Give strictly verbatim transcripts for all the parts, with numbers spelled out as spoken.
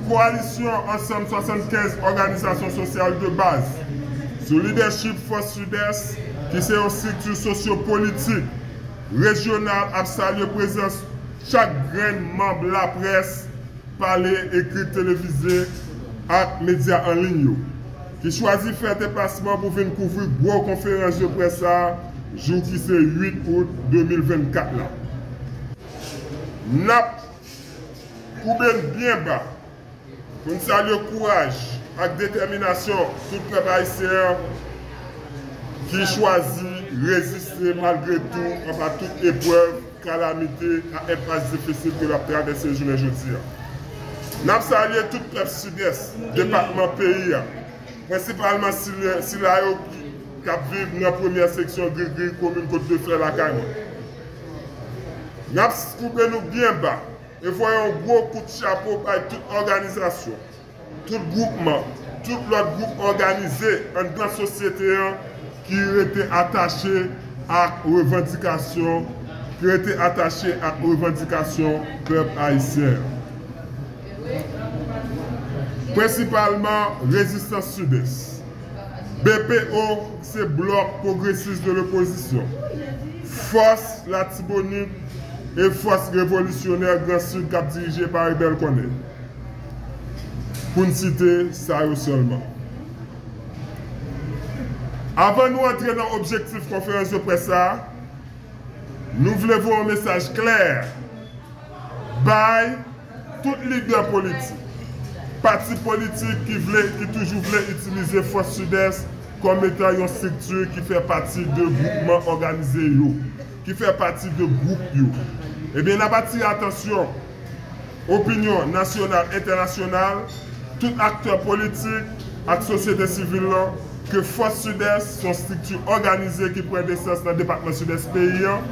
Kowalisyon Ansanm swasannkenz Òganizasyon Sosyal de Baz, sou lidèchip Fòs Sidès, ki se yon estrikti sosyo-politik rejyonal, ap salye prezans chak grenn manm laprès, pale, ekri, televize ak medya an liy yo, ki chwazi fè deplasman pou vin kouvri gwo konferans de près sa a, jou ki se uit out de mil vennkat la. N ap koube n byen ba pou n salye kouraj ak detèminasyon tout pèp ayisyen an ki chwazi reziste malgre tou anba tout eprèv, kalamite ak enpas difisil ke l ap travèse jounen jodi a. N ap salye tout pèp Sidès, depatman peyi a, prensipalman sila, sila yo ki, k ap viv nan premyè seksyon Grigri, komin Kot de Fè, lakay mwen. N ap koube nou byen ba e voye yon gwo kout chapo bay tout òganizasyon, tout gwoupman, tout lòt gwoup òganize anndan sosyete an ki rete atache ak revandikasyon, ki rete atache ak revandikasyon pèp ayisyen an. Prensipalman Rezistans Sidès. B P O se Bloc Progressiste de l'Opposition, Fòs Latibonit e Fòs Revolisyonè Gran Sid k ap dirije pa Rebèl Kònèy, pou n site sa yo sèlman. Avan nou antre nan objektif konferans de près sa a, nou vle voye yon mesaj klè bay tout lidè politik, pati politik ki vle, ki toujou vle itilize Fòs Sidès kòm etan yon estrikti ki fè pati de gwoupman òganize yo, ki fè pati de gwoup yo. Ebyen, n ap atire atansyon opinyon nasyonal, entènasyonal, tout aktè politik ak sosyete sivil lan, ke Fòs Sidès se yon estrikti òganize ki pran nesans nan depatman Sidès peyi an,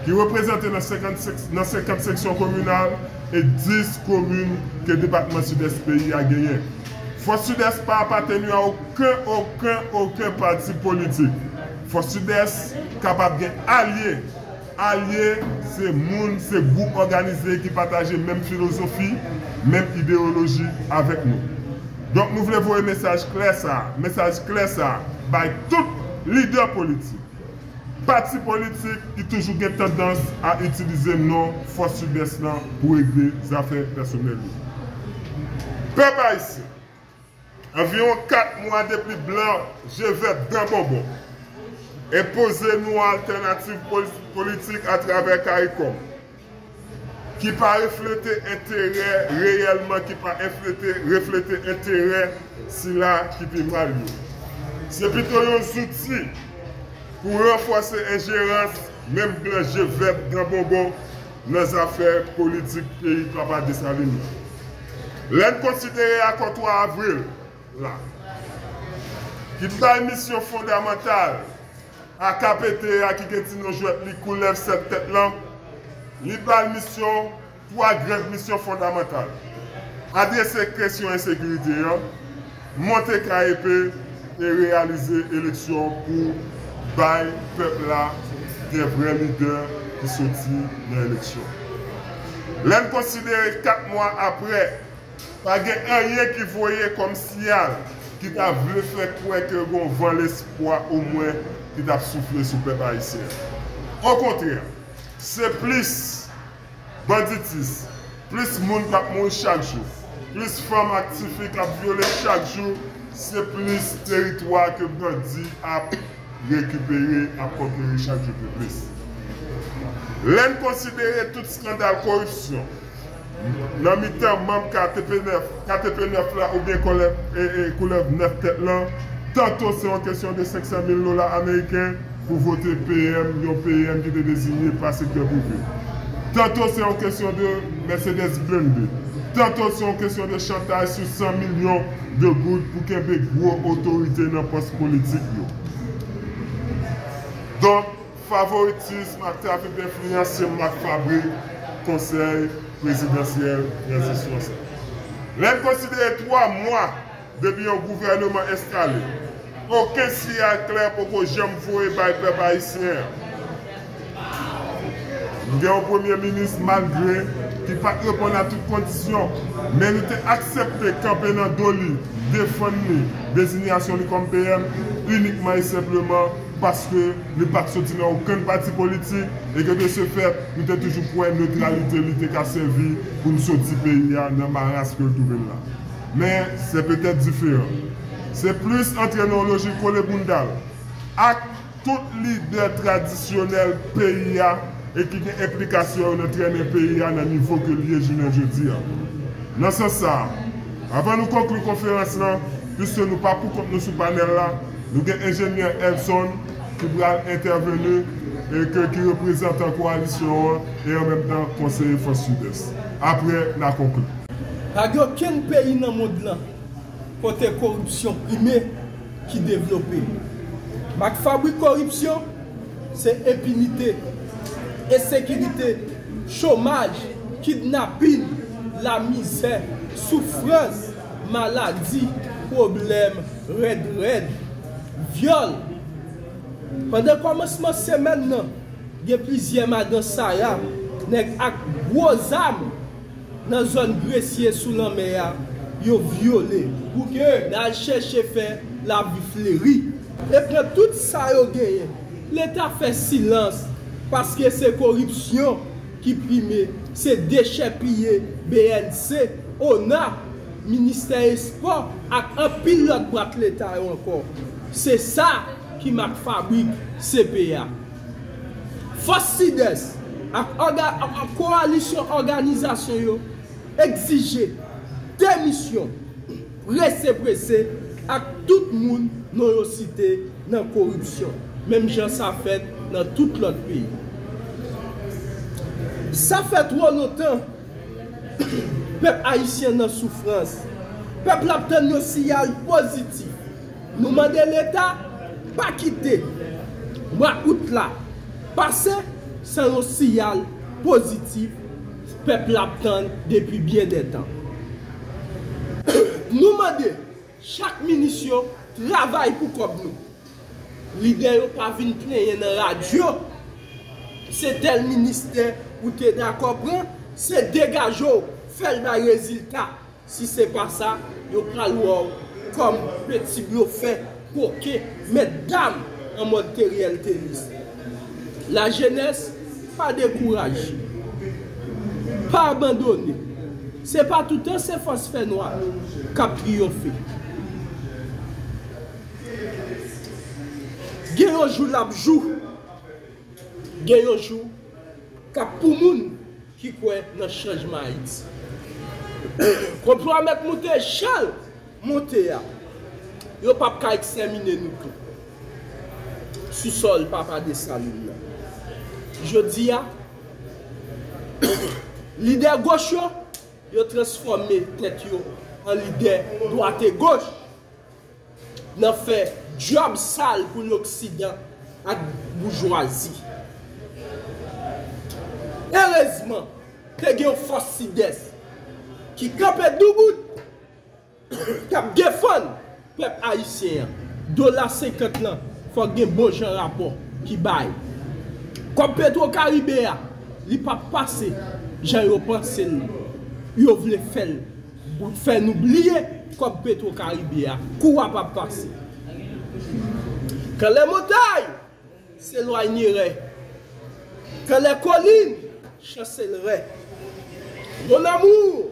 ki reprezante nan senkant, nan senkant seksyon kominal e dis komin ke depatman Sidès peyi a genyen. Fòs Sidès pa apateni a okenn, okenn, okenn pati politik. Fòs Sidès kapab gen alye. Alye se moun, se gwoup òganize ki pataje menm filozofi, menm ideyoloji avèk nou. Donk, nou vle voye mesaj klè sa a, mesaj klè sa a bay tout lidè politik, pati politik ki toujou gen tandans a itilize non Fòs Sidès lan pou regle zafè pèsonèl yo. Pèp ayisyen, anviwon kat mwa depi blan je vèt dan bonbon enpoze nou altènativ poli-, politik atravè CARICOM, ki pa reflete enterè reyèlman, ki pa enflete, reflete enterè sila ki pi mal yo. Se pito yon zouti pou ranfòse enjerans menm blan je vèt dan bonbon nan zafè politik peyi Papa Desalin nan. Lè n konsidere akò twa avril la, ki bay misyon fondamantal a K P T a ki gen ti non jwèt li Koulèv Sèt Tèt lan, li ba l misyon, twa gran misyon fondamantal: adrese kesyon ensekirite an, monte K E P e reyalize eleksyon pou bay pèp la de vrè lidè ki soti nan eleksyon. Lè n konsidere kat mwa apre, pa gen anyen ki voye kòm siyal ki ta vle fè kwè ke gon van lespwa omwen ki t ap soufle sou pèp ayisyen an. Okontrè, se plis banditis, plis moun k ap mouri chak jou, plis fanm ak tifi k ap vyole chak jou, se plis teritwa ke bandi ap rekipere, ap konkeri chak jou pi plis. Lè n konsidere tout eskandal koripsyon nan mitan manm K T P nèf, K T P nèf la oubyen Koulèv, e, e, Koulèv Nèf Tèt lan, tanto se yon kesyon de senk san mil dola ameriken pou vote P M, yon P M ki te deziye pa sektè prive. Tanto se yon kesyon de Mercedes blende. Tanto se yon kesyon de chantaj sou san milyon de goud pou kenbe gwo otorite nan pòs politik yo. Donk, favoritism ak trafik denfliyans se mak fabrik Konsèy Prezidansyèl Tranzisyon sa. Lè n konsidere twa mwa depi yon gouvèneman enstale, okenn siyal klè poko janm voye bay pèp ayisyen an. Nou gen yon premye minis, malgre ki pa t reponn a tout kondisyon, men nou te aksepte kanpe nan do li, defann li, dezinyasyon li kòm P M, inikman e senpleman paske li pa t soti nan okenn pati politik e ke de ce fait, nou te toujou kwè netralite li te ka sèvi pou n soti peyi a nan maras ke l twouve l la. Men, se petèt diferan. Se plis antre nan yon lojik kole bounda l ak tout lidè tradisyonèl peyi a e ki gen enplikasyon yo nan trennen peyi a nan nivo ke l ye jounen jodi a. Nan sans sa a, avan nou konkli konferans lan, piske nou pa poukont nou sou panèl la, nou gen enjenyè Elson ki pral entèveni e ke, ki reprezantan kowalisyon an e an menm tan konseye Fòs Sidès. Apre, n a konkli. Pa gen okenn peyi nan mond lan kote koripsyon prime ki devlope. Mak fabrik koripsyon se enpinite, ensekirite, chomaj, kidnapin, lamizè, soufrans, maladi, pwoblèm rèd rèd, vyòl. Pandan kòmansman semèn nan, gen plizyè madan Sara, nèg ak gwo zam nan zòn Gresye sou lanmè a, yo vyole. Bouke, n al chèche fè lavi fleri. E pran tout sa yo genyen. Leta fè silans, paske se koripsyon ki prime, se dechèpiye B N C, ona, ministè espò ak anpil lòt bwat leta yo ankò. Se sa ki mak fabrik C P A. Fòs Sidès ak òga-, ak kowalisyon òganizasyon yo egzije demisyon prese prese ak tout moun non yo site nan koripsyon, menm jan sa fèt nan tout lòt peyi. Sa fè twò lontan pèp ayisyen nan soufrans. Pèp la ap tann yon siyal pozitif. Nou mande Leta pa kite mwa out la pase san yon siyal pozitif pèp la ap tann depi byen dè tan. Nou mande chak minis yo travay pou kòb nou. Lidè yo pa vin plenyen nan radyo. Se tèl ministè ou te dakò pran, se degaje w, fè l bay rezilta. Si se pa sa, yo pral wè w kòm peti blofè, koken, mèt dam an mòd Teriel Tenis. Lajenès, pa dekouraje. Pa abandone. Se pa toutan se fòs fènwa k ap triyonfe. Gen yon jou l ap jou. Gen yon jou k ap pou moun ki kwè nan chanjman Ayiti. Konplo a mèt moute jan l monte a. Yo p ap ka ekstèmine nou tou sou sòl Papa Desalin nan. Jodi a, lidè goch yo, yo transfòme tèt yo an lidè dwat e goch nan fè djòb sal pou loksidan ak boujwazi. Erezman, te gen yon fòs Sidès ki kanpe doubout, k ap defann pèp ayisyen an. Dola senkant lan, fòk gen bon jan rapò ki bay. Kòb Petwo Karibe a, li p ap pase jan yo panse l, yo vle fè l, fè nou bliye kòb Petwo Karibe a. Kou a p ap pase. Quand les montagnes s'éloigneront, quand les collines chancelleraient, mon amour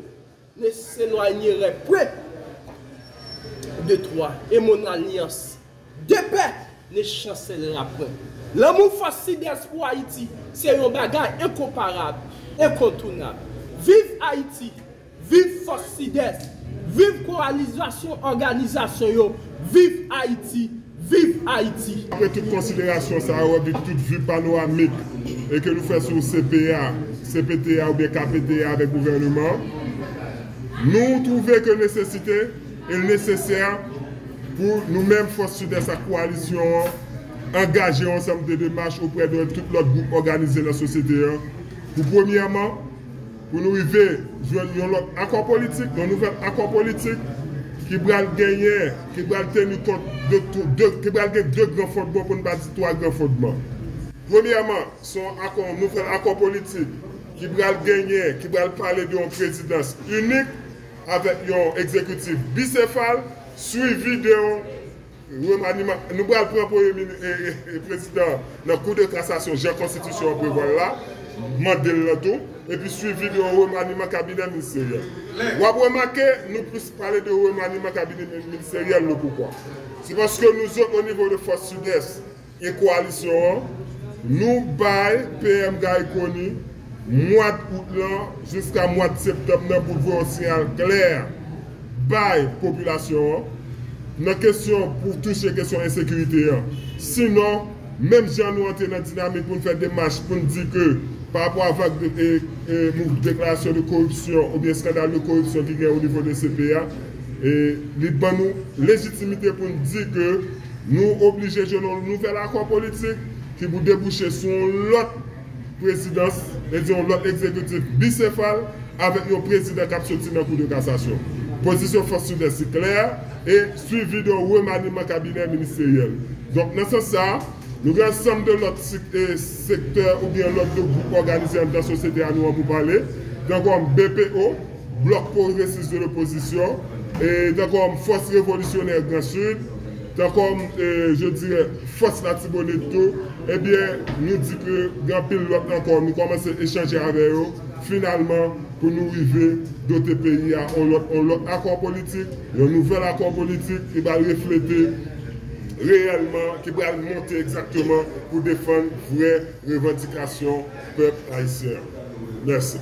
ne s'éloignerait point de toi, et mon alliance de paix ne chancellera point. Lanmou Fòs Sidès pou Ayiti se yon bagay enkonparab, enkontounab. Viv Ayiti! Viv Fòs Sidès! Viv kowalizasyon òganizasyon yo! Viv Ayiti! Viv Ayiti! Apre tout konsiderasyon sa yo, epi tout vi panoramik e ke nou fè sou C P A, C P T A oubyen K P T A avèk gouvèneman an, nou twouve ke nesesite e l nesesè pou nou menm Fòs Sidès ak kowalisyon an angaje yon ansanm de demach oprè de tout lòt gwoup òganize nan sosyete an pou, premyèman, pou nou rive jwenn yon lòt akò politik, yon nouvèl akò politik ki pral genyen, ki pral teni kont de tou, de, ki pral gen de gran fondman, pou n pa di twa gran fondman. Premyèman, se yon akò, yon nouvèl akò politik ki pral genyen, ki pral pale de yon prezidans inik avèk yon egzekitif bisefal, swivi de yon remaniman. Nou pral pran premye mini, e, e, e, prezidan nan Kou de Kasasyon, jan konstitisyon an prevwa l la, mande l lan tou, epi swivi de yon remaniman kabinè ministeryèl. W ap remake, nou plis pale de remaniman kabinè ministeryèl, nou poukwa? Se paske nou zòt o nivo de Fòs Sidès, e kowalisyon an, nou bay P M Garry Conille mwa d out lan jiska mwa d septanm nan pou l voye yon siyal klè bay popilasyon an nan kesyon pou touche kesyon ensekirite an. Sinon, menm jan nou antre nan dinamik pou n fè demach pou n di ke pa rapò a vag de, e, e, mou-, deklarasyon de koripsyon oubyen eskandal de koripsyon ki gen o nivo de C P A, e, li ban nou lejitimite pou n di ke nou oblije jwenn yon nouvèl akò politik ki pou debouche sou yon lòt prezidans, e di yon lòt egzekitif bisefal avèk yon prezidan k ap soti nan Kou de Kasasyon. Pozisyon Fòs Sidès klè e swivi de yon remaniman kabinè ministeryèl. Donk, nan sans sa a, nou gen ansanm de lòt sik-, e, sektè oubyen lòt de gwoup òganize anndan sosyete a nou an pou pale, tankou B P O, Bloc Progressiste de l'Opposition, e tankou Force Révolutionnaire Grand Sud, tankou, e, je dirais, Fòs Latibonit tou, ebyen, nou di ke gen anpil lòt ankò, nou kòmanse echanje avè yo, finalman, pou nou rive dote peyi a yon lòt, yon lòt akò politik, yon nouvèl akò politik ki pral reflete reyèlman, ki pral monte egzakteman pou defann vrè revandikasyon pèp ayisyen an. Mèsi.